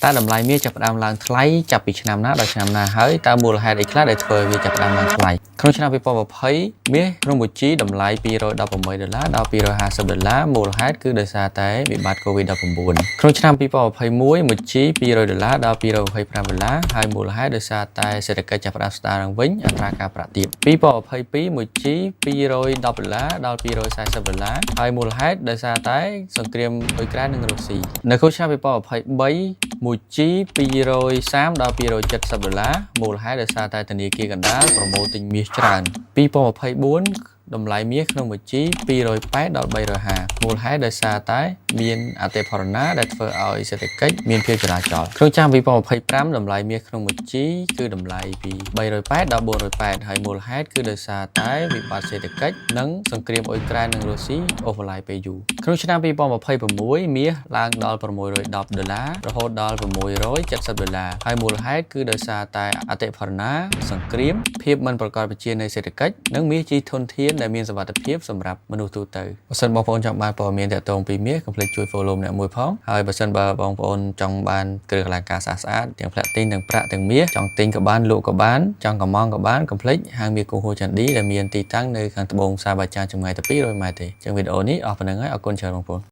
តើតម្លៃមាសចាប់ផ្ដើមឡើងថ្លៃចាប់ពីឆ្នាំណាដល់ឆ្នាំណាហើយតើមូលហេតុអីខ្លះដែលធ្វើឲ្យវាចាប់ផ្ដើមឡើងថ្លៃក្នុងឆ្នាំ2020មាសក្នុងមួយជីតម្លៃ218ដុល្លារដល់250ដុល្លារមូលហេតុគឺដោយសារតែវិបត្តិ COVID-19 ក្នុងឆ្នាំ2021មួយជី200ដុល្លារដល់225ដុល្លារហើយមូលហេតុដោយសារតែសេដ្ឋកិច្ចចាប់ផ្ដើមស្ដារឡើងវិញអត្រាការប្រាក់ទាប2022មួយជី210ដុល្លារដល់240ដុល្លារហើយមូលហេតុដោយសារតែសង្គ្រាមអ៊ុយក្រែននិងរុស្ស៊ីនៅក្នុងឆ្នាំ2023មួយជី230ដល់270ដុល្លារមូលហេតុដោយសារតែធនាគារកណ្ដាលប្រមូលទិញមាសច្រើន2024តម្លៃមាសក្នុងមួយជី280ដល់350មូលហេតុដោយសារតែមានអតិផរណាដែលធ្វើឲ្យសេដ្ឋកិច្ចមានភាពចលាចលក្នុងឆ្នាំ2025តម្លៃមាសក្នុងមួយជីគឺតម្លៃពី380ដល់480ហើយមូលហេតុគឺដោយសារតែវិបត្តិសេដ្ឋកិច្ចនិងសង្គ្រាមអ៊ុយក្រែននិងរុស្ស៊ីអូសបន្លាយពេលយូរក្នុងឆ្នាំ2026មាសឡើងដល់610ដុល្លាររហូតដល់670ដុល្លារហើយមូលហេតុគឺដោយសារតែអតិផរណាសង្គ្រាមភាពមិនប្រកបប្រជានៃសេដ្ឋកិច្ចនិងមាសជាធនធានដែលមានសុវត្ថិភាពសម្រាប់មនុស្សទូទៅបើសិនបងប្អូនចង់បានព័ត៌មានទាក់ទងពីមាសកុំភ្លេចជួយ follow ម្នាក់មួយផងហើយបើសិនបើបងប្អូនចង់បានគ្រឿងអលង្ការស្អាតស្អាតទាំងផ្លាទីនទាំងប្រាក់ទាំងមាសចង់ទិញក៏បានលក់ក៏បានចង់កម្ម៉ង់ក៏បានកុំភ្លេចហាងមាសគូហូចាន់ឌីដែលមានទីតាំងនៅខាងត្បូងផ្សារបាចាចម្ងាយតែ200ម៉ែត្រទេអញ្ចឹងវីដេអូនេះអស់ប៉ុណ្ណឹងហើយអរគុណច្រើនបងប្អូន។